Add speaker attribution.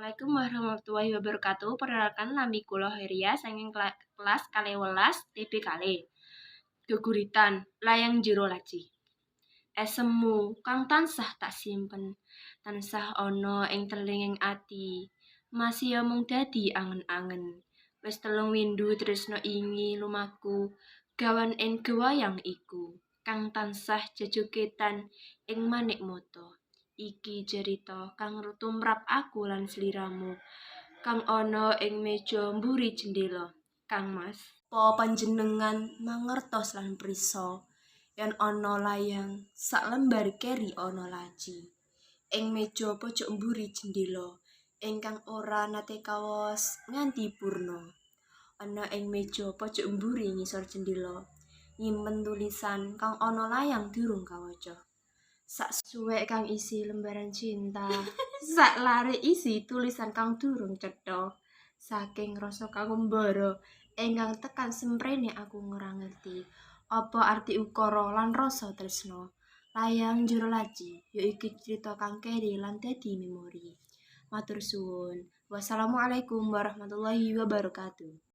Speaker 1: Assalamualaikum warahmatullahi wabarakatuh. Perkenalkan, nami kula Heria saking kelas 12 TB kalih. Geguritan Layang Jero Laci. Esemu kang tansah tak simpen, tansah ana ing telinging ati, masih mung dadi angen-angen. Wis 3 windu tresna iki lumaku, gawan ing gewayang iku, kang tansah jejogetan ing manik mata. Iki cerita kang tumrap aku lan sliramu, kang ana ing meja mburi jendela. Kang Mas, apa panjenengan mangertos lan prisa yen ana layang sak lembar keri ana laci ing meja pojok mburi jendela ingkang ora nate kawas nganti purna? Ana ing meja pojok mburi ngisor jendela nyimpen tulisan kang ana layang durung kawaca. Sak suwek kang isi lembaran cinta, sak lare isi tulisan kang durung cetha. Saking rasa kang membara ingkang tekan semprene, aku ora ngerti apa arti ukara lan rasa tresna. Layang Jero Laci ya iki crita kang keri lan dadi memori. Matur suwun. Wassalamualaikum warahmatullahi wabarakatuh.